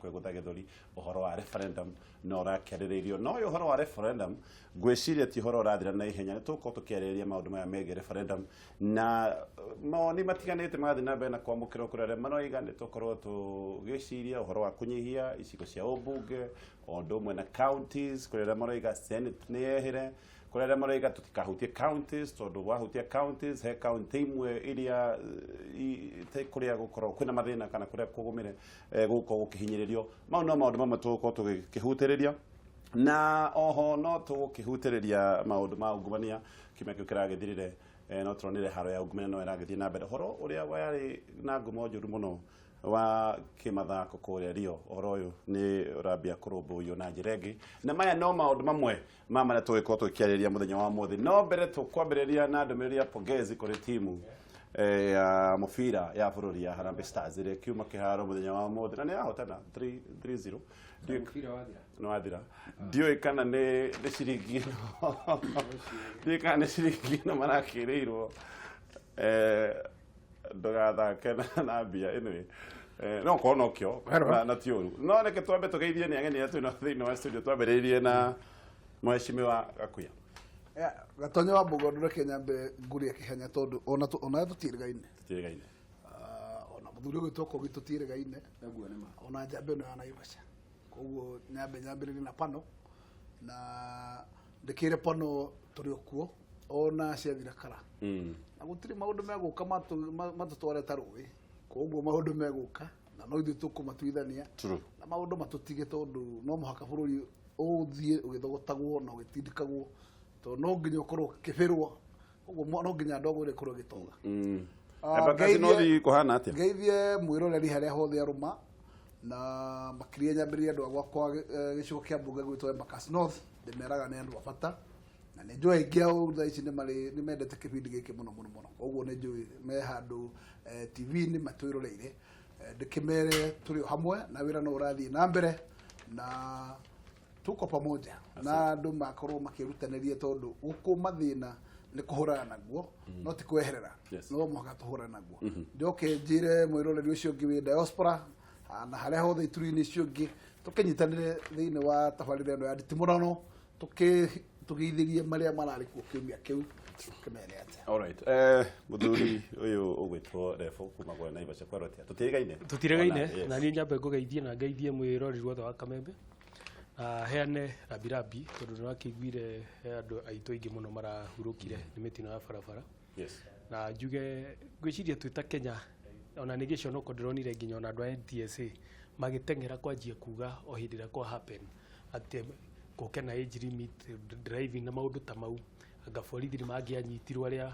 Kwĩgũtha gĩthũri. Ũhoro wa referendum no ũrakĩarĩrĩirio, no ũyũ ũhoro wa referendum ngwĩciria ti ũhoro ũrathira na ihenya. Nĩ tũgũkorwo tũkĩarĩrĩria maũndũ maya megiĩ referendum na mawoni matiganĩte magathiĩ na mbere na kwamũkĩrwo. Kũrĩ arĩa maroiga nĩ tũkorwo tũgĩciria ũhoro wa kũnyihia icigo cia ũmbunge o ũndũ ũmwe na counties. Kũrĩ arĩa maroiga Senate nĩ yehere. Kũrĩ arĩa maroiga tũtikahutie counties, tondũ wahutia counties he county imwe iria kũrĩa gũkorwo kwĩna mathĩna kana kũrĩa kũgũmĩre gũkorwo gũkĩhinyĩrĩrio. Mau no maũndũ mamwe tũgũkorwo tũgĩkĩhutĩrĩria, na oho no tũgũkĩhutĩrĩria maũndũ ma ungumania. Kiumia kĩu kĩragĩthirire no tũronire haro ya ungumania no ĩragĩthiĩ na mbere, ũhoro ũrĩa warĩ na ngumo njũru mũno wa kĩmathako kũrĩa Rio. Ũhoro ũyũ nĩ ũrambia kũrũmbũiyo na njĩra ĩngĩ, na maya no maũndũ mamwe ma marĩa tũgĩkorwo tũgĩkĩarĩrĩria mũthenya wa mũthĩ. No mbere tũkwambĩrĩria na ndũmĩrĩri ya pongezi kũrĩ timu ya mũbira ya bũrũri ya Harambee Stars, ĩrĩa ĩkiuma kĩharo mũthenya wa ũmũthĩ na nĩ yahotana 3-0. Mũbira wathira. Nĩ wathira. Ndiũĩ kana nĩ ciringi ĩno, ndiũĩ kana nĩ ciringi ĩno marakĩrĩirwo ndũgathake na mbia. Anyway, no korwo nokĩo na ti ũru, no reke twambe tũgeithie nĩ ageni arĩa twĩna thĩinĩ wa studio. Twambĩrĩirie na mheshimiwa Gakuya. Gatonya wa Mbogo, reke nyambe ngurie kĩhenya tondũ ona tũtiĩrĩgaine. Tũtiĩrĩgaine. Ona mũthuri ũgwĩtwo Kogi tũtiĩrĩgaine. Ũguo nĩ ma. Ona njambe ĩno ya Naivasha. Koguo nyambe nyambĩrĩrie na pano na ndĩkĩre pano tũrĩ o kuo ona ciathira kara na gũtirĩ maũndũ megũka matũtware ta rũĩ. Koguo maũndũ megũka na no ithuĩ tũkũmatuithania na maũndũ matũtige, tondũ no mũhaka bũrũri ũthiĩ ũgĩthogotagwo na ũgĩtindĩkagwo, tondũ no nginya ũkorwo ũkĩbĩrwo. Ũguo no nginya ndogo ĩrĩa ĩkorwo ĩgĩtoga. Embakasi no kũhana atĩa? Ngeithie mwĩroreri harĩa hothe arũma, na makĩria nyambĩrĩrie andũ a gwakwa gĩcigo kĩa mbunge gwĩtwo Embakasi North. Ndĩmeraga nĩ andũ a bata na nĩ njũĩ aingĩ ao thaa ici nĩ marĩ nĩ mendete kĩbindi gĩkĩ mũno mũno mũno. Koguo nĩ njũĩ me handũ TV-inĩ matwĩroreire. Ndĩkĩmere tũrĩ o hamwe na wĩra no ũrathiĩ na mbere na tuko pamoja, na andũ makorwo makĩrutanĩria, tondũ gũkũ mathĩna nĩ kũhũrana naguo no ti kweherera. No mũhaka tũhũrane naguo. Njoke njĩre mwĩroreri ũcio ũngĩ wĩ diaspora na harĩa hothe ituri-inĩ icio ingĩ, tũkĩnyitanĩre thĩinĩ wa tabarĩra ĩno ya nditimũrano, tũgĩithĩrie marĩa mararĩ kuo kiumia kĩu, tũkĩmere atĩa. Alright. Mũthuri ũyũ ũgwĩtwo Refo kuma kwa Naivasha, kwerwo atĩa? Tũtiĩgaine? Tũtiregaine. Na niĩ nyambe ngũgeithie na ngeithie mwĩroreri wothe wa Kamembe na heane rambirambi, tondũ nĩ wakĩiguire he andũ aitũ aingĩ mũno marahurũkire nĩ mĩtino ya barabara. Na njuge ngwĩciria twĩ ta Kenya ona nĩ gĩconoko ndĩronire nginya ona andũ a NTSA magĩteng'era kwanjia kuga o hĩndĩ ĩrĩa kwa happen atĩ gũke na age limit driving na maũndũ ta mau, anga borithi nĩ mangĩanyitirwo arĩa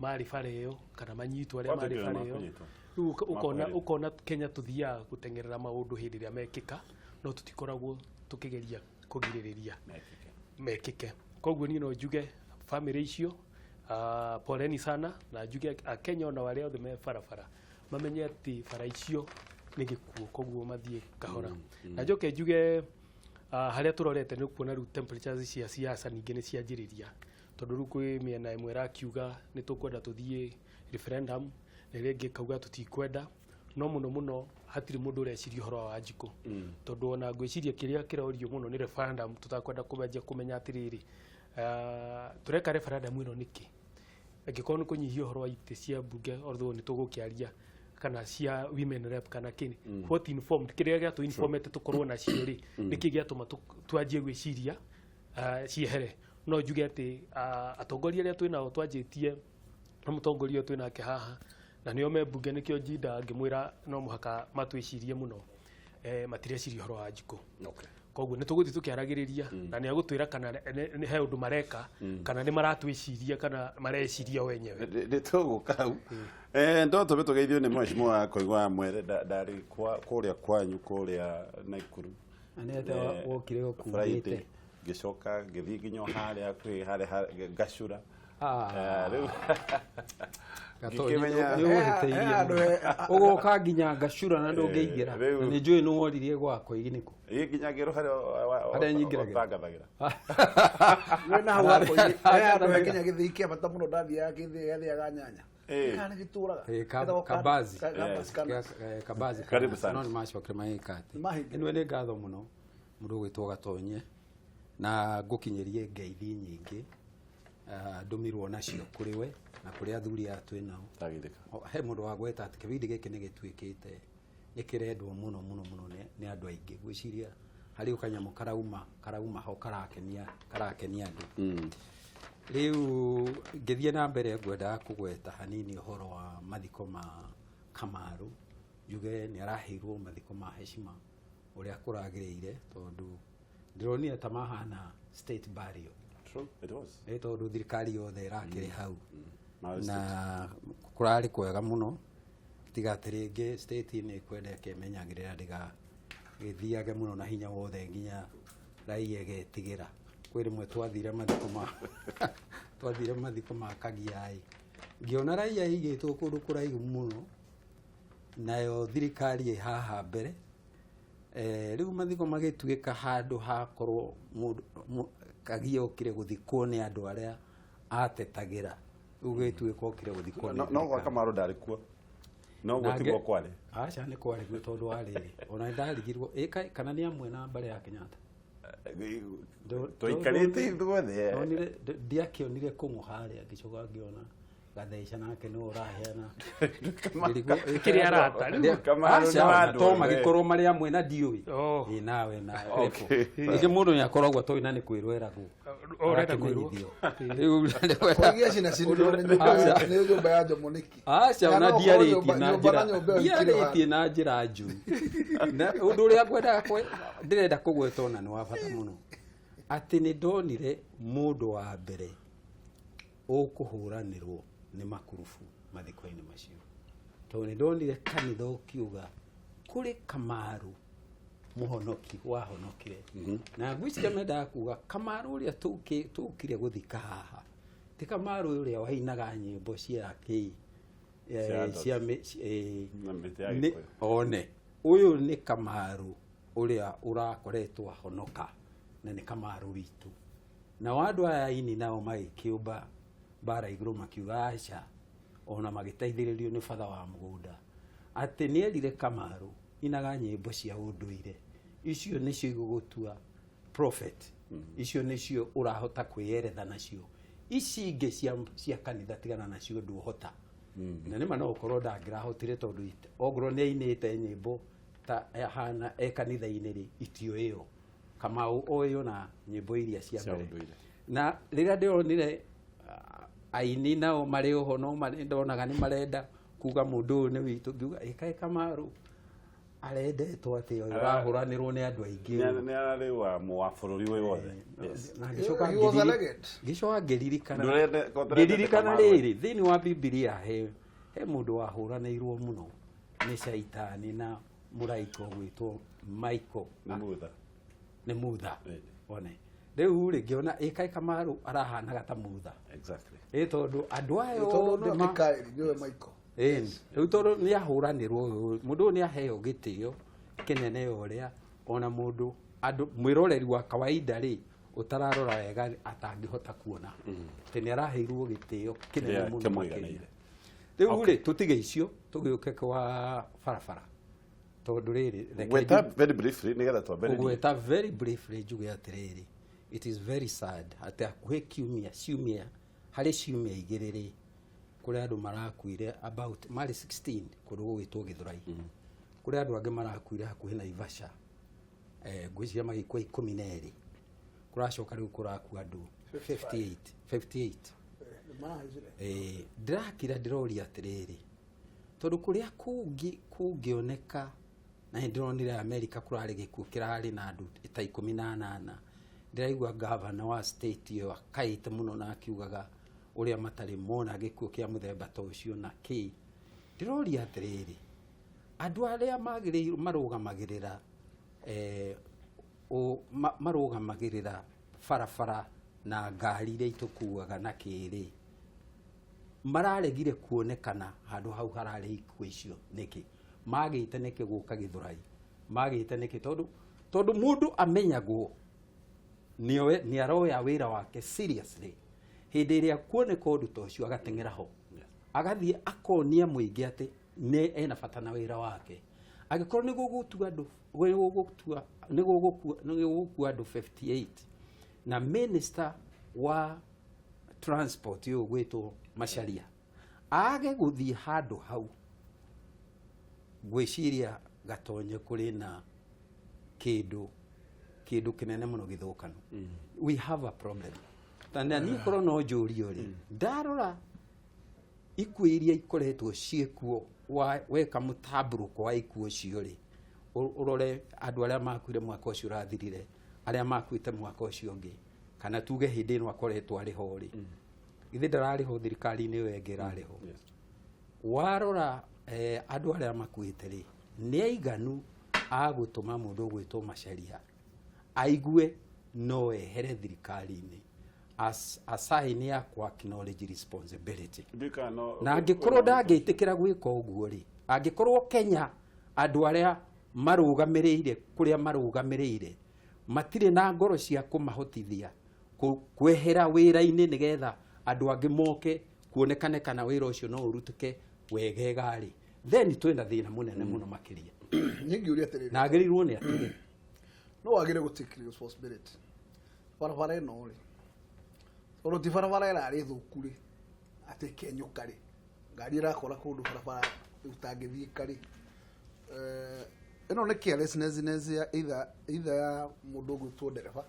marĩ bara ĩyo kana manyitwo arĩa Kwanza marĩ ndio bara ĩyo. makũnyitwo. Rĩu ũkona Makũherithio. ũkona Kenya tũthiaga gũteng'erera maũndũ hĩndĩ ĩrĩa mekĩka, no tũtikoragwo tũkĩgeria kũgirĩrĩria Mekĩke. Mekĩke. Koguo niĩ no njuge bamĩrĩ icio poleni sana, na njuge akenya ona arĩa othe me barabara mamenye atĩ bara icio nĩ gĩkuũ, koguo mathiĩ kahora. Na njoke njuge harĩa tũrorete nĩ kuona rĩu temperatures cia siasa ningĩ nĩ cianjĩrĩria, tondũ rĩu kwĩ mĩena ĩmwe ĩrakiuga nĩ tũkwenda tũthiĩ referendum na ĩrĩa ĩngĩ ĩkauga tũtikwenda. No mũno mũno hatirĩ mũndũ ũreciria ũhoro wa Wanjikũ, tondũ ona ngwĩciria kĩrĩa kĩrorio mũno nĩ referendum. Tũtakwenda kũmenja kũmenya atĩrĩrĩ, tũreka referendum ĩno nĩkĩ, angĩkorwo nĩ kũnyihia ũhoro wa itĩ cia mbunge, although nĩ tũgũkĩaria, kana cia women rep kana kĩni. What informed, kĩrĩa gĩatũ informete tũkorwo nacio rĩ, nĩkĩ gĩatũma twanjie gwĩciria ciehere? No njuge atĩ atongoria arĩa twĩnao, twanjĩtie na mũtongoria ũyũ twĩnake haha na nĩo me mbunge, nĩkĩo njindaga ngĩmwĩra no mũhaka matwĩcirie mũno, matireciria ũhoro wa Njikũ. Koguo nĩ tũgũthiĩ tũkĩaragĩrĩria na nĩ agũtwĩra kana nĩ he ũndũ mareka, kana nĩ maratwĩciria, kana mareciria o enyewe. Nĩ tũgũka hau. No tũbe tũgeithio nĩ mheshimiwa Koigwa Mwere. Ndarĩ kũrĩa kwanyu kũrĩa Naikuru. Na nĩ atĩa wokire ũkuĩte? Friday ngĩcoka ngĩthiĩ nginya o harĩa kwĩ harĩa Ngacura. Rĩu Gatonyi, ngĩkĩmenya- nĩ ũhĩtĩirie Handũ mũno. Ũgoka nginya Ngacura na ndũngĩingĩra. Rĩu- Na nĩ njũĩ nĩ woririe gwakwa nĩkũ. Ĩ nginya ngĩrwo harĩa Harĩa nyingĩragĩra. ũtangathagĩra. Wĩna hau hakuhĩ, he handũ he nginya gĩthĩi kĩa bata mũno ndathiaga, gĩthĩi gĩathĩaga nyanya. Eh. Kana nĩ gĩtũraga. Eh, Getagwo Kabazi. Kabazi kana. Kabazi. Karibu sana. No nĩ macokire magĩka atĩ. Nĩmahingire. Anyway, nĩ ngatho mũno mũndũ ũgwĩtwo Gatonye na ngũkinyĩrie ngeithi nyingĩ, ndũmirwo nacio kũrĩ we na kũrĩ athuri aya twĩ nao. Ndagĩrĩka. He mũndũ wagweta atĩ kĩbindi gĩkĩ nĩ gĩtuĩkĩte nĩ kĩrendwo mũno mũno mũno nĩ andũ aingĩ. Ngwĩciria harĩ o kanyamũ karauma ho karakenia andũ. Rĩu ngĩthiĩ na mbere ngwendaga kũgweta hanini ũhoro wa mathiko ma Kamaru. Njuge nĩ araheirwo mathiko ma heshima ũrĩa kũragĩrĩire, tondũ ndĩronire ta mahana state burial. True, it was. Nĩ tondũ thirikari yothe ĩrakĩrĩ hau Marĩ na kũrarĩ kwega mũno, tiga atĩ rĩngĩ state nĩ ĩkwenda ĩkemenyagĩrĩra ndĩgagĩthiage mũno na hinya wothe nginya raia ĩgetigĩra. Kwĩ rĩmwe twathire mathiko ma Kagiai, ngĩona raia ĩigĩtwo kũndũ kũraihu mũno nayo thirikari ĩ haha mbere. Rĩu mathiko magĩtuĩka handũ hakorwo mũndũ Kagia okire gũthikwo nĩ andũ arĩa atetagĩra, rĩu gĩtuĩka okire gũthikwo nĩ No gwa thirikari. Kamaru ndarĩ kuo. No guo Nake- tiguo kwarĩ. Aca nĩ kwarĩ guo, tondũ wa rĩrĩ ona nĩ ndarigirwo kana nĩ amwe na mbarĩ ya Kenyatta. Tũikarĩte ithuothe. Ndonire ndiakĩonire kũng'ũ harĩa, ngĩcoka ngĩona Gatheca nake nĩwe ũraheana. Ngĩrigwo, Kĩrĩa arata, rĩu. Kamaru nĩ Aca, wa ona andũ to othe. magĩkorwo marĩ amwe na ndiũĩ. Oh. Ĩ nawe na Okay. rĩngĩ mũndũ nĩ akoragwo atoĩ na nĩ kwĩrwo eragwo. Ũrenda kwĩrwo. Agakĩmenyithio. Rĩu Koigia cinacinirwo nĩ Aca. nyũmba ya Jomo nĩkĩ? Aca Kana ona no ũkorwo ndiarĩtie na nyũmba na njĩra nyũmba ĩyo ikĩrĩ ndiarĩtie na njĩra njũru. Na ũndũ ũrĩa ngwendaga ndĩrenda kũgweta ona nĩ wa bata mũno, atĩ nĩ ndonire mũndũ wa mbere ũkũhũranĩrwo nĩ makurubu mathiko-inĩ macio, tondũ nĩ ndonire kanitha ũkiuga kũrĩ Kamaru mũhonoki wahonokire, na ngwĩciria mendaga kuga Kamaru ũrĩa tũkire gũthika haha ti Kamaru ũrĩa wainaga nyĩmbo cia kĩ Cia dot. cia Na mĩtĩ ya nĩ- Gĩkũyũ. one ũyũ nĩ Kamaru ũrĩa ũrakoretwo ahonoka, na nĩ Kamaru witũ. Nao andũ aya aini nao magĩkĩũmba mbara igũrũ makiuga aca, ona magĩteithĩrĩrio nĩ batha wa mũgũnda atĩ nĩ erire Kamaru inaga nyĩmbo cia ũndũire, icio nĩcio igũgũtua prophet, icio nĩcio ũrahota kwĩyeretha nacio, ici ingĩ cia kanitha tigana nacio ndũhota. Na nĩma no ũkorwo ndangĩrahotire, tondũ ongorwo nĩ ainĩte nyĩmbo ta hana e kanitha-inĩ rĩ, itioĩyo Kamau oĩyo na nyĩmbo iria cia Cia mbere. ũndũire. Na rĩrĩa ndĩronire aini nao marĩ oho no ndonaga nĩ marenda kuga mũndũ ũyũ nĩ witũ, ngiuga ĩkaĩ Kamaru arendetwo atĩ ũrahũranĩrwo nĩ andũ aingĩ ũũ. Nĩ ararĩ wa bũrũri wĩ wothe. Yes. Na ngĩcoka He was a legend. ngĩcoka ngĩririkana Ndũrende- ko ndũrendete ngĩririkana Kamaru. rĩrĩ thĩinĩ wa Bibilia he mũndũ wahũranĩirwo mũno nĩ caitani na mũraika ũgwĩtwo Michael. Nĩ Mutha. Nĩ Mutha. Ĩĩ. One rĩu rĩ ngĩona ĩkaĩ Kamaru arahanaga ta Mutha. Exactly. Ĩ tondũ andũ aya Tondũ othe nĩwe Mikaeli, nĩwe Michael. Ĩni, rĩu tondũ nĩ ahũranĩrwo ũyũ mũndũ ũyũ nĩ aheo gĩtĩo kĩnene ũrĩa ona mũndũ andũ mwĩroreri wa kawaida rĩ ũtararora wega atangĩhota kuona atĩ nĩ araheirwo gĩtĩo kĩnene Kĩrĩa mũno kĩmũiganĩire. makĩria. Rĩu rĩ tũtige icio tũgĩũke kwa barabara, tondũ rĩrĩ reke Gweta very briefly nĩgetha twambĩrĩrie. Kũgweta very briefly njuge atĩrĩrĩ, it is very sad atĩ hakuhĩ kiumia ciumia harĩ ciumia igĩrĩ rĩ kũrĩ andũ marakuire about marĩ 16 kũndũ gũgwĩtwo Gĩthũrai, kũrĩ andũ angĩ marakuire hakuhĩ Naivasha, ngwĩciria magĩkua 12, kũracoka rĩu kũrakua andũ 58 58. Nĩmarahaicire. Ndĩrakira ndĩroria atĩrĩrĩ, tondũ kũrĩa kũngĩ kũngĩoneka na nĩ ndĩronire America kũrarĩ gĩkuũ kĩrarĩ na andũ ta 18, ndĩraigua gavana wa state ĩyo akaĩte mũno na akiugaga ũrĩa matarĩ mona gĩkuũ kĩa mũthemba ta ũcio na kĩ. Ndĩroria atĩrĩrĩ, andũ arĩa magĩrĩirwo marũgamagĩrĩra marũgamagĩrĩra barabara na ngari iria itũkuaga na kĩrĩ mararegire kuonekana handũ hau hararĩ ikuũ icio nĩkĩ? Magĩte nĩkĩ gũka Gĩthũrai? Magĩte nĩkĩ? Tondũ mũndũ amenyagwo nĩ aroya wĩra wake seriously hĩndĩ ĩrĩa kuoneka ũndũ ta ũcio agateng'era ho. Agathiĩ akonia mũingĩ atĩ nĩ ena bata na wĩra wake. Angĩkorwo nĩ gũgũtua andũ, nĩ gũgũkua andũ 58 na minister wa transport ũyũ ũgwĩtwo Macharia age gũthiĩ handũ hau, ngwĩciria Gatonye kũrĩ na kĩndũ kĩnene mũno gĩthũkanu. We have a problem. Ta na niĩ korwo no njũrio rĩ, ndarora ikuũ iria ikoretwo ciĩkuo, weka mũtambũrũko wa ikuũ ũcio rĩ, ũrore andũ arĩa makuire mwaka ũcio ũrathirire, arĩa makuĩte mwaka ũcio ũngĩ, kana tuge hĩndĩ ĩno akoretwo arĩ ho rĩ, githĩ ndararĩ ho thirikari-inĩ ĩyo ĩngĩ ĩrarĩ ho? Warora andũ arĩa makuĩte rĩ, nĩ aiganu a gũtũma mũndũ ũgwĩtwo Macharia aigue no ehere thirikari-inĩ as a sign ya ku acknowledge responsibility. Ndiũĩ kana no Na angĩkorwo ndangĩtĩkĩra gwĩka ũguo rĩ, angĩkorwo Kenya andũ arĩa marũgamĩrĩire kũrĩa marũgamĩrĩire matirĩ na ngoro cia kũmahotithia kwehera wĩra-inĩ nĩgetha andũ angĩ moke kuonekane kana wĩra ũcio no ũrutĩke wegega rĩ, then twĩna thĩna mũnene mũno makĩria. Niĩ ngĩũria atĩrĩrĩ, Na agĩrĩirwo nĩ atĩrĩ, no wagĩrĩire gũ take responsibility barabara ĩno rĩ, tondũ ti barabara ĩrarĩ thũku rĩ, atĩ ĩkenyũka rĩ, ngari ĩrakora kũndũ barabara ũtangĩthiĩka rĩ. Ĩno nĩ carelessness ya either ya mũndũ ũgwĩtwo ndereba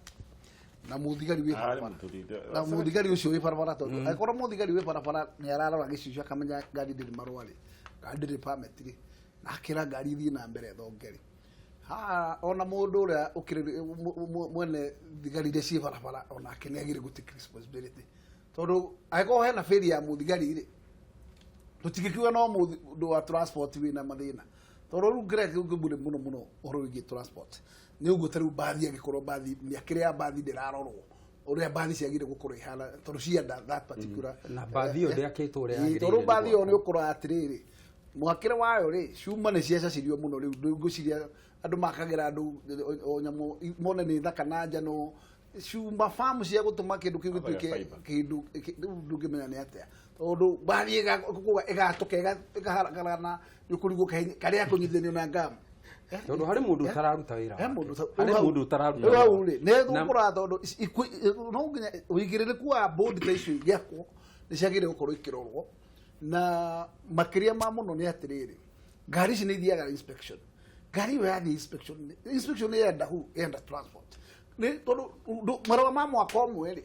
na mũthigari wĩ Arĩ barabara, mũthuri. na mũthigari ũcio wĩ barabara, tondũ angĩkorwo mũthigari wĩ barabara nĩ ararora gĩcicio akamenya ngari ndĩrĩ marũa rĩ, ngari ndĩrĩ permit rĩ, na akĩra ngari ithiĩ na mbere ĩthonge rĩ, haha ona mũndũ ũrĩa ũkĩrĩ mwene thigari iria ciĩ barabara onake nĩ agĩrĩire gũ take responsibility, tondũ angĩkorwo hena failure ya mũthigari rĩ, tũtingĩkiuga no mũndũ wa transport wĩna mathĩna, tondũ rĩu kĩrĩa kĩngĩmbũre mũno mũno ũhoro wĩgiĩ transport nĩ ũguo, ta rĩu mbathi, angĩkorwo mbathi mĩakĩre ya mbathi ndĩrarorwo ũrĩa mbathi ciagĩrĩire gũkorwo ihana, tondũ cienda that particular Na mbathi ĩyo ndĩakĩtwo ũrĩa Ĩĩ, yagĩrĩire. Tondũ mbathi ĩyo nĩ nĩ ũkoraga atĩrĩrĩ, mwakĩre wayo rĩ, cuma nĩ ciacacirio mũno. Rĩu ngwĩciria andũ makagĩra andũ o nyamũ mone nĩ thaka na nja, no cuma famu cia gũtũma kĩndũ kĩu gĩtuĩke Fiber. kĩndũ rĩu ndũngĩmenya nĩ atĩa, tondũ mbathi ĩgatũka ĩkaharagana, nĩ ũkũrigwo karĩa kũnyitithanio na ngamu. Tondũ harĩ mũndũ ũtararuta wĩra He wake. mũndũ Harĩ hau- mũndũ ũtararuta rĩu hau wĩra. rĩ, nĩ Na- ũkoraga tondũ no nginya ũigĩrĩrĩku wa bodi ta icio igĩakwo nĩ ciagĩrĩire gũkorwo ikĩrorwo, na makĩria ma mũno nĩ atĩrĩrĩ, ngari ici nĩ ithiaga inspection. Ngari ĩyo yathiĩ inspection, inspection yenda hu yenda transport nĩ tondũ marũa ma mwaka ũmwe rĩ,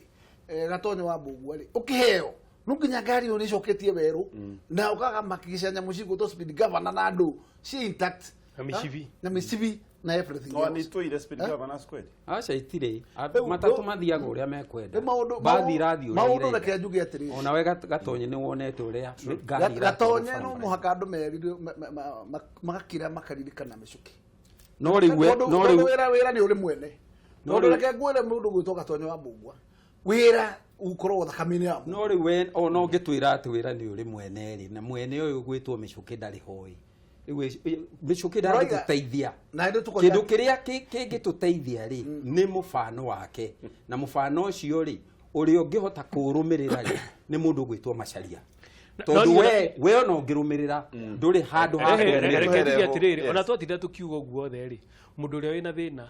Gatonye wa Mbũgua rĩ, ũkĩheo no nginya ngari ĩyo nĩ ĩcoketie werũ na ũkagamakisha nyamũ cigũtwo speed governor na andũ ci intact. Na mĩcibi. Na mĩcibi na everything No else. nĩ tũire speed Eh? governors kweli? Aca, itirĩ. Rĩu- Matatũ rĩu- mathiaga ũrĩa mekwenda. Rĩu maũndũ Mbathi irathiĩ ũrĩa maũndũ irenda. reke njuge atĩrĩrĩ, Ona we Gatonye nĩ wonete ũrĩa ngari iratwarwo Gatonye no barabara. mũhaka andũ merirwo magakira makaririkana mĩcuki. No rĩu Tondũ no tondũ rĩu wĩra nĩ ũrĩ mwene. No Tondũ rĩu- reke ngwĩre, mũndũ gwĩtwo Gatonye wa Mbũgua, wĩra ũkoragwo thakame-inĩ ya mũndũ. No rĩu we ona ũngĩtwĩra atĩ wĩra nĩ ũrĩ mwene rĩ, na mwene ũyũ gwĩtwo Mĩcũkĩ ndarĩ hoi, rĩu Mĩcũkĩ ndangĩtũteithia. Na hĩndĩ tũkoiga- Kĩndũ kĩrĩa kĩngĩtũteithia rĩ, nĩ mũbano wake, na mũbano ũcio rĩ, ũrĩa ũngĩhota kũũrũmĩrĩra rĩ, nĩ mũndũ ũgwĩtwo Macharia, tondũ we ona ũngĩrũmĩrĩra ndũrĩ handũ ha kũrũmĩrĩra. Reke njuge atĩrĩrĩ, ona twatinda tũkiuga ũguo othe rĩ, mũndũ ũrĩa wĩna thĩna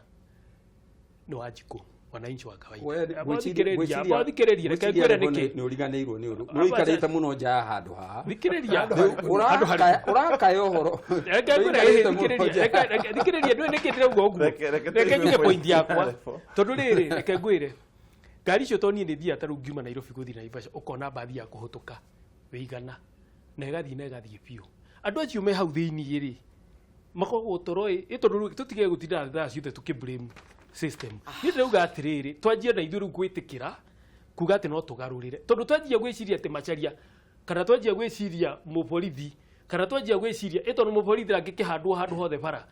nĩ Wanjikũ, wananchi wa kawaida. We- Amba gwĩciria- thikĩrĩria, gwĩciria- amba thikĩrĩria, reke gwĩciria ngwĩre nĩguo nĩkĩ. nĩ ũriganĩirwo nĩ ũndũ nĩ ũikarĩte mũno nja ya handũ haha. Thikĩrĩria. Rĩu Handũ harĩkũ? ũrakaya ũhoro. Reke ngwĩre, Ũikarĩte mũno thikĩrĩria, nja. thikĩrĩria, ndũĩ nĩkĩ ndĩrauga ũguo. Reke Reke njuge tũigue point yakwa. point. Tondũ rĩrĩ, reke ngwĩre, ngari icio to niĩ nĩ thiaga, ta rĩu ngiuma Nairobi gũthiĩ Naivasha, ũkona mbathi ya kũhũtũka wĩ igana na ĩgathiĩ na ĩgathiĩ biũ. Andũ acio me hau thĩiniĩ rĩ, makoragwo toro ĩ tondũ rĩu tũtige gũtinda thaa ciothe tũkĩ blame system. Niĩ ndĩrauga atĩrĩrĩ, twanjie na ithuĩ rĩu gwĩtĩkĩra kuga atĩ no tũgarũrĩre, tondũ twanjia gwĩciria atĩ Macharia, kana twanjia gwĩciria mũborithi, kana twanjia gwĩciria ĩ tondũ mũborithi angĩkĩhandwo handũ hothe bara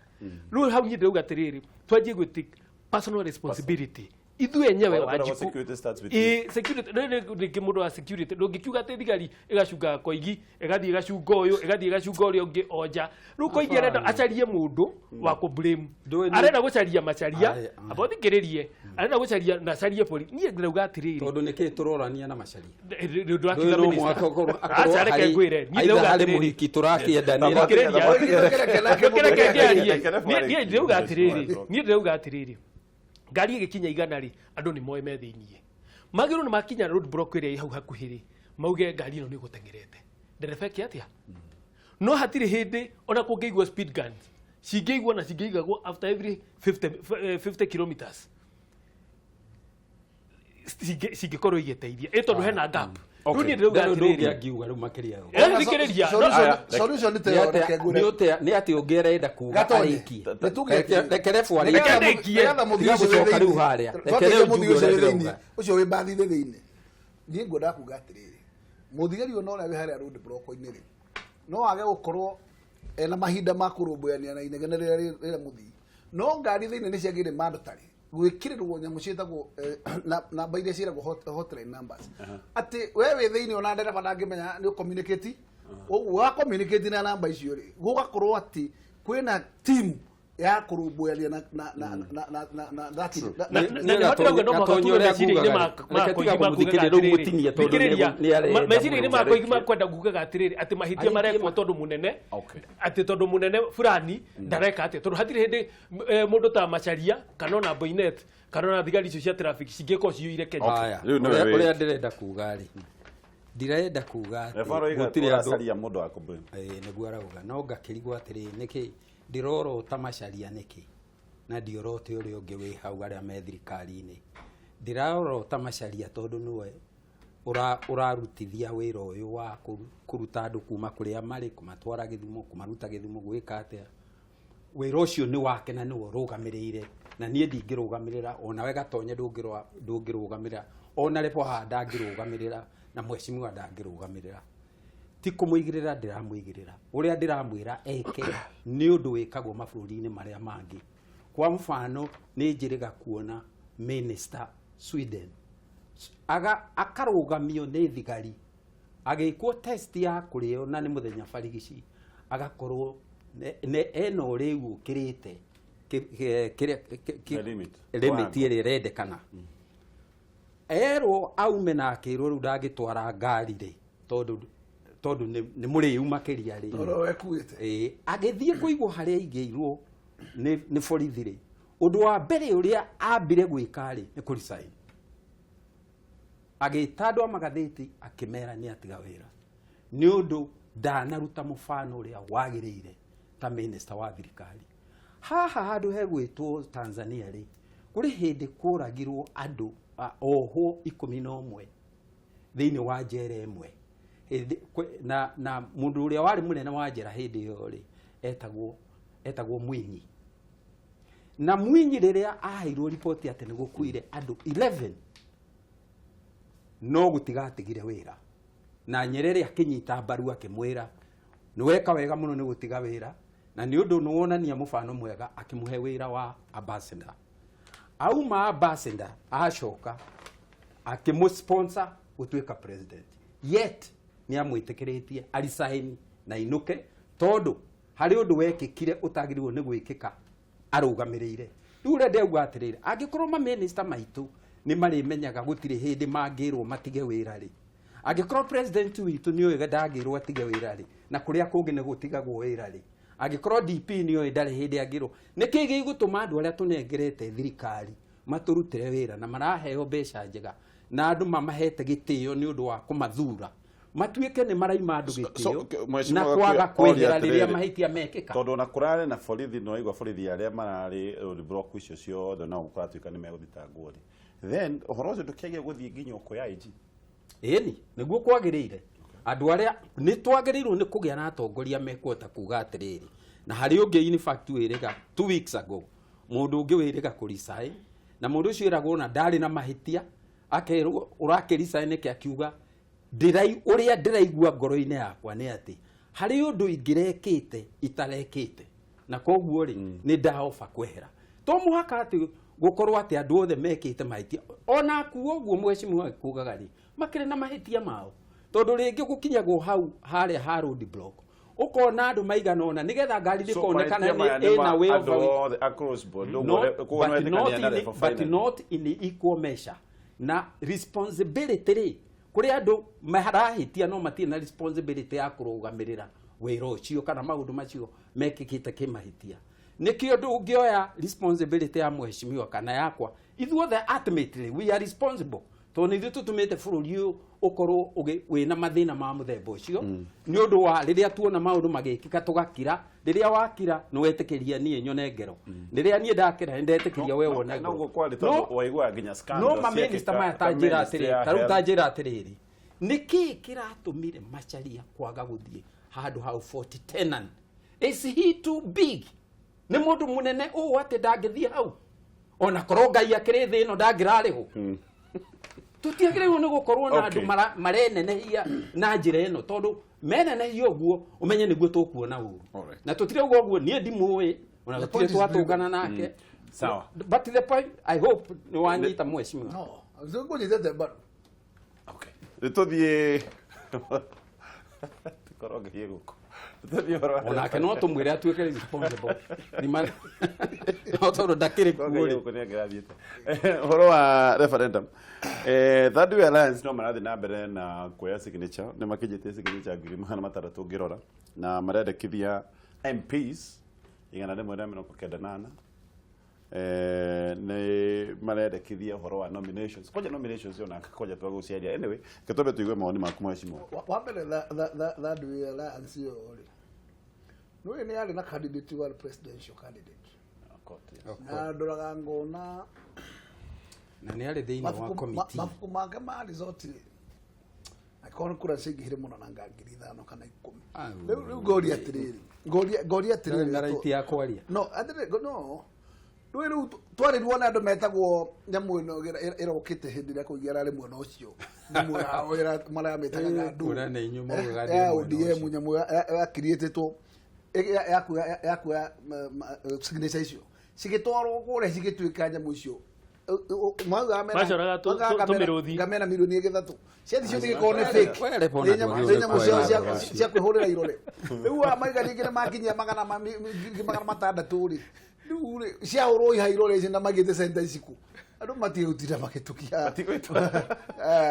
rĩu hau. Niĩ ndĩrauga atĩrĩrĩ, twanjie gwĩtĩ personal responsibility. Ithuĩ enyewe Ona Wanjikũ security starts with you. Ĩ, security rĩrĩ rĩngĩ mũndũ wa security ndũngĩkiuga atĩ thigari ĩgacungaga koigi, ĩgathiĩ ĩgacunga ũyũ, ĩgathiĩ ĩgacunga ũrĩa ũngĩ onja. Rĩu koigi arenda acarie mũndũ wa kũ blame, Ndũĩ nĩ- arenda gũcaria macaria. Aye, aye. Amba ũthikĩrĩrie, arenda gũcaria na acarie borithi. Niĩ ndĩrauga atĩrĩrĩ, Tondũ nĩkĩ tũrorania na macaria? Ndũrakiuga Ndũĩ no minister. mũhaka akorwo Aca, reke harĩ- ngwĩre. Niĩ either ndĩrauga harĩ atĩrĩrĩ. mũhiki tũrakĩendanĩra. Thikĩrĩria. Reke ngĩarie. Reke Niĩ ndĩrauga atĩrĩrĩ, Mheshimiwa. niĩ ndĩrauga atĩrĩrĩ, ngari ĩgĩkinya 100 rĩ, andũ nĩ moĩ me thĩiniĩ, magĩrĩirwo nĩ makinya road block ĩrĩa ĩ hau hakuhĩ rĩ, mauge ngari ĩno nĩ ĩgũteng'erete, ndereba eke atĩa? No hatirĩ hĩndĩ ona kũngĩigwo speed guns, cingĩigwo na cingĩigagwo after every 50 kilometers, cingĩkorwo igĩteithia ĩ tondũ hena gap. Rĩu niĩ ndĩrauga Ndarĩ ũndũ ũngĩ atĩrĩrĩ, angiuga rĩu makĩria ya ũguo. Thikĩrĩria. Solution Nĩ nĩ atĩa- reke ngwĩre. nĩ atĩ ũngĩ arenda kuga Gatonye. arĩkie. Nĩ tuge atĩrĩrĩ. Reke rebu arĩkie. Reke ndĩkie. Nĩgetha mũthii Tiga ũcio wĩ gũcoka rĩu thĩinĩ. harĩa. Reke Twakĩria rĩu mũthii njuge ũcio ũrĩa wĩ thĩinĩ. ndĩrauga. Ũcio wĩ mbathi-inĩ thĩinĩ. Niĩ ngwendaga kuga atĩrĩrĩ, mũthigari ũyũ na ũrĩa wĩ harĩa road block-inĩ rĩ, no age gũkorwo ena mahinda ma kũrũmbũyania na inegene rĩrĩa rĩrĩa mũthii, no ngari thĩinĩ nĩ ciagĩrĩire mandatory gwĩkĩrĩrwo nyamũ ciĩtagwo namba iria ciĩragwo hotline numbers, atĩ we wĩ thĩinĩ ona ndereba ndangĩmenya nĩ ũcommunicate. Ũguo wa communicate na namba icio rĩ, gũgakorwo atĩ kwĩna team ya kũrũmbũyania na na na na na na na that Na nĩho ndĩrauga no mũhaka Gatonye tuge ũrĩa meciria-inĩ ngugaga. Reke tiga kũmũthikĩrĩria rĩu mũtinie tondũ nĩ arenda meciria-inĩ mũno. makwa ma kwenda kugaga atĩrĩrĩ, atĩ mahĩtia Arĩkie marekwo tondũ mũnene, atĩ tondũ mũnene fulani ndareka atĩa, tondũ hatirĩ hĩndĩ mũndũ ta Macharia kana ona Boinet kana ona thigari icio cia traffic cingĩkorwo ciyũire Kenya. Aya, Rĩu nĩwe ũrĩa wĩ- ũrĩa ndĩrenda kuga rĩ, ndirenda kuga atĩ Refa aroiga gũtirĩ andũ ũracaria mũndũ wa kũ blame. Ĩĩ, nĩguo arauga, no ngakĩrigwo atĩrĩ, nĩkĩ ndĩrorota Macharia nĩkĩ na ndiorote ũrĩa ũngĩ wĩ hau arĩa me thirikari-inĩ? Ndĩrorota Macharia tondũ nĩwe ũrarutithia wĩra ũyũ wa kũruta andũ kuma kũrĩa marĩ, kũmatwara Gĩthumo, kũmaruta Gĩthumo, gwĩka atĩa. Wĩra ũcio nĩ wake na nĩwe ũrũgamĩrĩire, na niĩ ndingĩrũgamĩrĩra, onawe Gatonye ndũngĩrũgamĩrĩra, ona Rebo haha ndangĩrũgamĩrĩra, na mheshimiwa ndangĩrũgamĩrĩra. Ti kũmũigĩrĩra ndĩramũigĩrĩra, ũrĩa ndĩramwĩra eke nĩ ũndũ wĩkagwo mabũrũri-inĩ marĩa mangĩ. Kwa mfano, nĩ njĩrĩga kuona minister Sweden aga akarũgamio nĩ thigari agĩkwo test ya kũrĩo na nĩ mũthenya barigici, agakorwo ena ũrĩu ũkĩrĩte The limit. limit ĩrĩa ĩrendekana. Erwo aume na akĩrwo rĩu ndangĩtwara ngari rĩ, tondũ nĩ mũrĩu makĩria rĩ. Ũrĩa wekuĩte. Ĩĩ, agĩthiĩ kũigwo harĩa aigĩirwo nĩ borithi rĩ, ũndũ wa mbere ũrĩa ambire gwĩka rĩ nĩ kũresign. Agĩta andũ a magathĩti akĩmera nĩ atiga wĩra nĩ ũndũ ndanaruta mũbano ũrĩa wagĩrĩire ta minister wa thirikari. Haha handũ hegwĩtwo Tanzania rĩ, kũrĩ hĩndĩ kũragirwo andũ ohwo 11 thĩinĩ wa njera ĩmwe. Na mũndũ ũrĩa warĩ mũnene wa njera hĩndĩ ĩyo rĩ, etagwo Mwinyi. Na Mwinyi rĩrĩa aheirwo riboti atĩ nĩ gũkuire andũ 11, no gũtigatigire wĩra. Na Nyerere akĩnyita mbaru akĩmwĩra nĩ weka wega mũno nĩ gũtiga wĩra, na nĩ ũndũ nĩ wonania mũbano mwega, akĩmũhe wĩra wa ambassador. Auma ambassador acoka akĩmũ-sponsor gũtuĩka president, yet nĩ amwĩtĩkĩrĩtie arisign na inũke, tondũ harĩ ũndũ wekĩkire ũtagĩrĩirwo nĩ gwĩkĩka arũgamĩrĩire. Rĩu ũrĩa ndeuga atĩrĩrĩ, angĩkorwo mamĩnĩsta maitũ nĩ marĩmenyaga gũtirĩ hĩndĩ mangĩrwo matige wĩra rĩ, angĩkorwo president witũ nĩ oĩ ndangĩrwo atige wĩra rĩ, na kũrĩa kũngĩ nĩ gũtigagwo wĩra rĩ, angĩkorwo DP nĩ oĩ ndarĩ hĩndĩ angĩrwo, nĩkĩ gĩgũtũma andũ arĩa tũnengerete thirikari matũrutĩre wĩra na maraheo mbeca njega na andũ mamahete gĩtĩo nĩ ũndũ wa kũmathura, matuĩke nĩ maraima andũ gĩtĩo Mheshimiwa na kwaga Gakuya, oria kwehera rĩrĩa atĩrĩrĩ, mahĩtia mekĩka? Tondũ ona kũrarĩ na borithi, no waigua borithi arĩa mararĩ roadblock icio ciothe no kũratuĩka nĩ megũthitangwo rĩ, then ũhoro ũcio ndũkĩagĩre gũthiĩ nginya ũkũya IG. Ĩni nĩguo kwagĩrĩire. Andũ arĩa nĩ twagĩrĩirwo nĩ kũgĩa na atongoria mekũhota kuga atĩrĩrĩ, na harĩ ũngĩ in fact wĩrĩga 2 weeks ago, mũndũ ũngĩ wĩrĩga kũresign, na mũndũ ũcio ĩragwo ona ndarĩ na mahĩtia, akerwo ũrakĩresign nĩkĩ, akiuga ũrĩa ndĩraigua ngoro-inĩ yakwa nĩ atĩ harĩ ũndũ ingĩrekĩte itarekĩte, na koguo rĩ nĩ ndaoba kwehera. To mũhaka atĩ Gũkorwo atĩ andũ othe mekĩte mahĩtia ona kuo ũguo mheshimiwa kugaga rĩ, makĩrĩ na mahĩtia mao, tondũ rĩngĩ gũkinyagwo hau harĩa ha road block, ũkona andũ maigana ũna nĩgetha ngari ndĩkonekana nĩ ĩna way of andũ othe across board. Not, Koguo but, not nĩwetĩkania na in, level but finally. not in equal measure. Na responsibility rĩ, kũrĩ andũ marahĩtia no matirĩ na responsibility ya kũrũgamĩrĩra wĩra ũcio kana maũndũ macio mekĩkĩte kĩmahĩtia. Nĩkĩo ndũngĩoya responsibility ya mheshimiwa kana yakwa. Ithuothe ultimately we are responsible, tondũ nĩ ithuĩ tũtũmĩte bũrũri ũyũ ũkorwo wĩna mathĩna ma mũthemba ũcio, nĩ ũndũ wa rĩrĩa tuona maũndũ magĩkĩka tũgakira. Rĩrĩa wakira nĩ wetĩkĩria niĩ nyone ngero, rĩrĩa niĩ ndakĩra nĩ ndetĩkĩria we wone No ngero. guo kwarĩ, tondũ waiguaga nginya scandals No maminista ciekĩka maya ta tanjĩra ministry atĩrĩ, ya tarĩu health. tanjĩra atĩrĩrĩ, nĩkĩĩ kĩratũmire Macharia kwaga gũthiĩ handũ hau Fort Tenan? Is he too big? Nĩ mũndũ mũnene ũũ atĩ ndangĩthiĩ hau? Ona korwo Ngai akĩrĩ thĩ ĩno, ndangĩrarĩhwo. Tũtiagĩrĩirwo nĩ gũkorwo na andũ marenenehia na njĩra ĩno, tondũ menenehia ũguo ũmenye nĩguo tũkuona ũru. Na tũtirauga ũguo, niĩ ndimũĩ ona, The gũtirĩ point is very twatũngana nake. Sawa. But the point, I hope nĩ wanyita, mheshimiwa. No, ngũnyitĩte mbaru. Okay. Nĩ tũthiĩ tũkorwo ngĩthiĩ gũkũ. Tũthiĩ ũhoro wa Onake no tũmwĩre atuĩke responsible. No tondũ ndakĩrĩ kuo rĩ. Gũkũ nĩ angĩrathiĩte. Ũhoro wa referendum. Third Way Alliance no marathiĩ na mbere na kuoya signature, nĩ makinyĩtie signature 600,000 ngĩrora, na marendekithia MPs 194. Nĩ marendekithia ũhoro wa nominations, kwanja nominations ona kwanja twagũciaria. Anyway, reke twambe tũigue mawoni maku, mheshimiwa. Wa mbere, Third Way Alliance ĩyo rĩ, nĩũĩ nĩ yarĩ na candidate wa presidential candidate, na ndoraga ngona Na nĩ arĩ thĩinĩ wa mabuku committee. Mabuku make ma resort rĩ, angĩkorwo nĩ kura ciaingĩhire mũno na nga 5,000 kana 10. Au. Rĩu ngoria atĩrĩrĩ, ngoria atĩrĩrĩ, Ndarĩ na right ya kwaria. No atĩrĩrĩ, no rĩu twarĩrwo nĩ andũ metagwo nyamũ ĩno ĩrokĩte hĩndĩ ĩrĩa kũigĩa ararĩ mwena ũcio, nyamũ yao maramĩtaga ng'andu. Kũrĩa nĩ inyuĩ maugaga ndĩ Ya mwena ODM. ũcio. Nyamũ yakiriĩtĩtwo yakuoya signature icio cigĩtwarwo kũrĩa, cigĩtuĩka nyamũ icio maugaga Macoraga tũmĩrũthi. ngamena milioni 3 ciathi cio cigĩkorwo nĩ fake. Wee rĩpo Nĩ nyamũ na nĩ nyamũ ciao ndwagĩrĩirwo cia kwĩhũrĩra irore. Rĩu aya maiga ningĩ nĩ makinyia magana 600,000 rĩ, rĩu rĩ ciahũrwo iha irore ici na magĩte centa ici kũ, andũ matigũtinda magĩtũkia.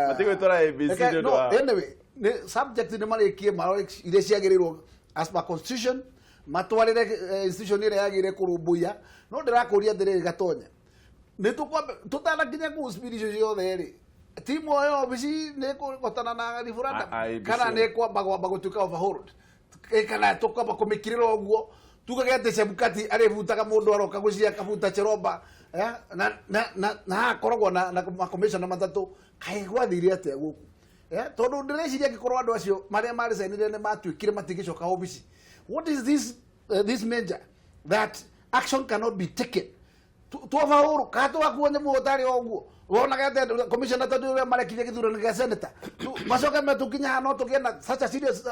Matigwĩtwara ABC nĩ ũndũ No, anyway, nĩ subject nĩ marĩkie marore iria ciagĩrĩirwo as per constitution matwarĩre institution ĩrĩa yagĩrĩire kũrũmbũiya. No ndĩrakũria atĩrĩrĩ, Gatonya, nĩ tũkwamba tũtanakinya kũu speed icio ciothe rĩ, timu ĩyo obici nĩ ĩkũhotana na referendum IEBC. kana nĩ kwamba gwamba gũtuĩka overhauled? Kana tũkwamba kũmĩkirĩra ũguo tugage atĩ Chebukati arĩbutaga mũndũ aroka gũcia akabuta Cheromba, na hakoragwo na makomishona matatũ? Kaĩ gwathire atĩa gũkũ? Tondũ ndĩreciria angĩkorwo andũ acio marĩa marecainire nĩ matuĩkire matingĩcoka obici, what is this, this major that action cannot be taken tuobaũrũ kana tũgakuo nyamũ ũtarĩ o ũguo wonaga atĩ commissioner tondũ ũrĩa marekirie gĩthurano gĩa senator macoke metũkinya haha no tũgĩe na such a serious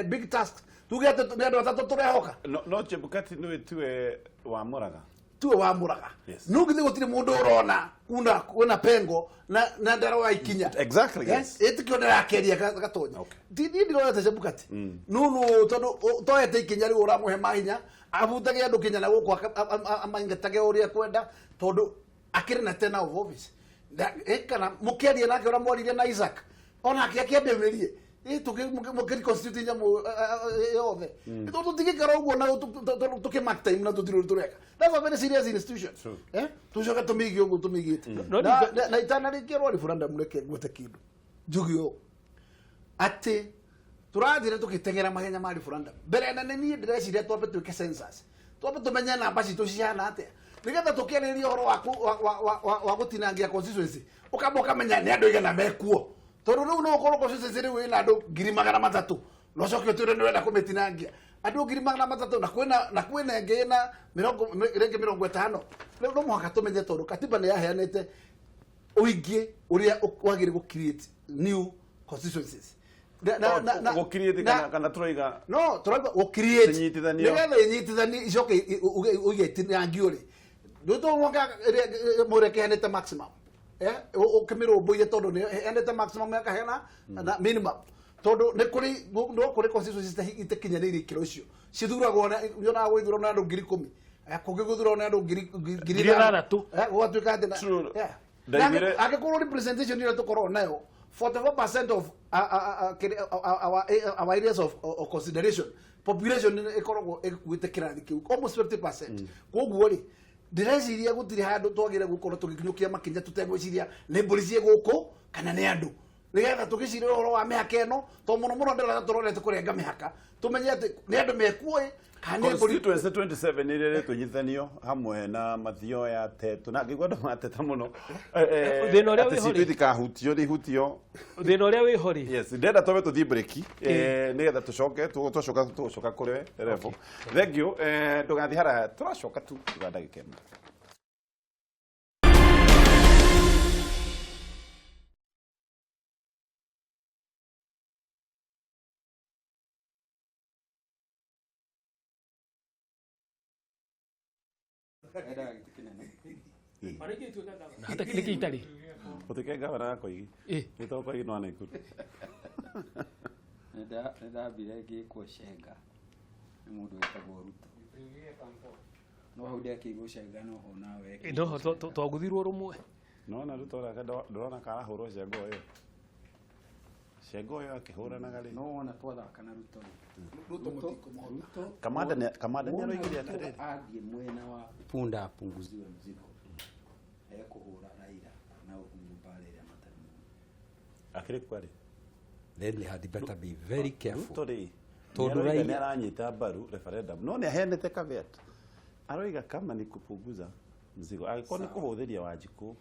big task, tuge atĩ nĩ andũ atatũ tũrehoka. No Chebukati nĩwe tiwe wamũraga. Tuwe wamũraga. Yes. No githĩ gũtirĩ mũndũ ũrona kuna kwĩna pengo na ndaroya ikinya? Exactly, yes. Ĩtikio ndĩrakeria Gatonya. Niĩ ndirona ta Chebukati nunu tondũ toete ikinya rĩu ũramũhe mahinya abutage andũ kinya na gũkũ amaingatage ũrĩa kwenda, tondũ akĩrĩ na tenure of office. Kana mũkĩaria nake ũrĩa mwaririe na Isaac onake akĩambĩrĩrie mũkĩreconstitute nyamũ yothe, tondũ tũtingĩikara ũguo na tũkĩ mark time na tũtirĩ ũndũ tũreka. That's a very serious institution. True. Tũcoke tũmĩige ũguo tũmĩigĩte. No, Na itanarĩkia rwa referendum, reke ngwete kĩndũ njuge ũũ atĩ tũrathire tũgĩteng'era mahenya ma referendum mbere nene. Niĩ ndĩreciria twambe twĩke census, twambe tũmenye namba citũ cihana atĩa, nĩgetha tũkĩarĩrĩria ũhoro wa wa gũtinangia constituency, ũkamba ũkamenya nĩ andũ aigana mekuo, tondũ rĩu no ũkorwo constituency rĩu ĩna andũ 300,000 na ũcoke ũtwĩre nĩ ũrenda kũmĩtinangia andũ 300,000 na kwĩna ĩngĩ ĩna mĩrongo rĩngĩ 50. Rĩu no mũhaka tũmenye, tondũ katiba nĩ yaheanĩte ũingĩ ũrĩa wagĩrĩire gũ create new constituencies. Gũkiriĩte kana tũroiga No tũrauga gũ create Cinyitithanio. nĩgetha inyitithanio icoke uge itinangio rĩ. Ruto mwaka mũrĩa kĩheanĩte maximum, ũkĩmĩrũmbũiye tondũ nĩ ĩheanĩte maximum, ĩkaheana na minimum, tondũ nĩ kũrĩ no kũrĩ constituencies itakinyanĩirie ikĩro icio cithuragwo na yonaga gũgĩthurwo na andũ 10,000, kũngĩ gũthurwo na andũ ngiri ngiri 6,000. Gũgatuĩka atĩ True. Yeah. Ndaiguire- Na angĩkorwo representation ĩrĩa tũkoragwo nayo 44% of our areas of consideration population nĩ ĩkoragwo ĩkuĩte kĩrathi kĩu almost 50%. Koguo rĩ, ndĩreciria gũtirĩ handũ twagĩrĩire gũkorwo tũgĩkinyũkia makinya tũtegwĩciria nĩ mbũri ciĩ gũkũ kana nĩ andũ, nĩgetha tũgĩcirie ũhoro wa mĩhaka ĩno, to mũno mũno ndĩrona tũrorete kũrenga mĩhaka, tũmenye atĩ nĩ andũ mekuo ĩ kana nĩ mbũri. Constituency 27 iria ĩrĩtũnyithanio hamwe na Mathioya, Tetu na ngĩigua andũ mateta mũno. Thĩna ũrĩa atĩ wĩho citũ rĩ. itikahutio nĩ ihutio. Thĩna ũrĩa wĩho rĩ, Yes, ndĩrenda twambe tũthiĩ break, nĩgetha tũcoke twacoka tũgũcoka kũrĩ Revo. Thank you. Ndũgathiĩ haraya, tũracoka tu thutha wa ndagĩka 1. Endaga gĩtĩ kĩnene. Hata nĩkĩ itarĩ? Ũtuĩke gavana wa Koigi. Wĩtagwo Koigi no wa Naikuru. Nĩ ndambire ngĩkwo cenga nĩ mũndũ wĩtagwo Ruto, no hau ndekĩirwo cenga noho nawe. Noho twaguthirwo rũmwe. Nona Ruto ndũrona karahũrwo cengo ĩyo, cengo ĩyo akĩhũranaga rĩ. No wona twathaka na Ruto rĩ. Ruto mũtikũmũhota. Ruto Kamanda nĩ wona aroigire Ruto atĩrĩrĩ. athiĩ mwena wa punda apunguziwe mzigo, ekũhũra Raila na Uhuru mbara ĩrĩa matarĩ mũno. Akĩrĩ kwarĩ. Then they had better be very careful. Ruto rĩ, Tondũ nĩaroiga Raila- nĩaranyita mbaru referendum, no nĩaheanĩte caveat, aroiga kama ni kupunguza mzigo, angĩkorwo nĩ kũhũthĩria Wanjikũ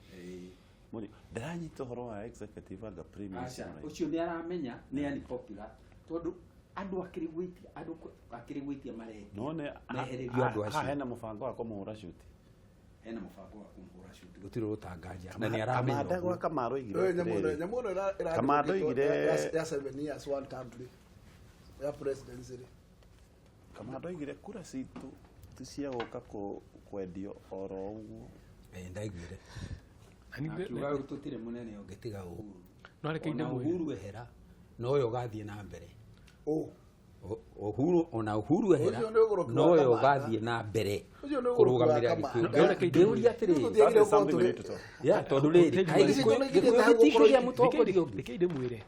mũrigo, ndaranyita ũhoro wa executive anga premium. Aca, ũcio nĩ aramenya nĩ unpopular tondũ andũ akĩrĩ gwĩtia, andũ akĩrĩ gwĩtia marendia no nĩ mehererio andũ haha acio. hena mũbango wa kũmũhũra cuti. Hena mũbango wa kũmũhũra cuti, gũtirĩ ũtanganja na nĩ aramenya Kamanda ũguo. gwa Kamara oigire Nyamũ ĩno atĩrĩrĩ. nyamũ ĩno Kamanda oigire- ya 7 years one term rĩ, ya presidency rĩ. Kamanda oigire kura citũ ti cia gũka kwendio oro ũguo. Ndaiguire. Na niĩ- Akiuga tũtirĩ mũnene ũngĩ tiga Uhuru. No reke Ona ndĩmwĩre. Uhuru ehera noyo ũgathiĩ na mbere. Ũ. Uhuru, ona Uhuru ehera Ũcio nĩ ũgũrũki wa noyo Kamanda. ũgathiĩ na mbere Ũcio nĩ ũgũrũki wa kũrũgamĩrĩra Kamanda. Gĩkũyũ. No reke Ngĩũria atĩrĩrĩ. Tũtiagĩrĩire That is gũkorwo something we tũrĩ- need to talk. Ya, tondũ rĩrĩ, kaĩ Ici Gĩkũyũ tondũ igĩrĩte Gĩkũyũ hau gĩtikĩgĩa gũkorwo- mũtongoria ũngĩ. Reke ndĩmwĩre,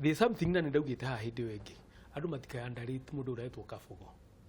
there's something na nĩ ndaugĩte haha hĩndĩ ĩyo ĩngĩ, andũ matikaya underrate mũndũ ũretwo Kabogo.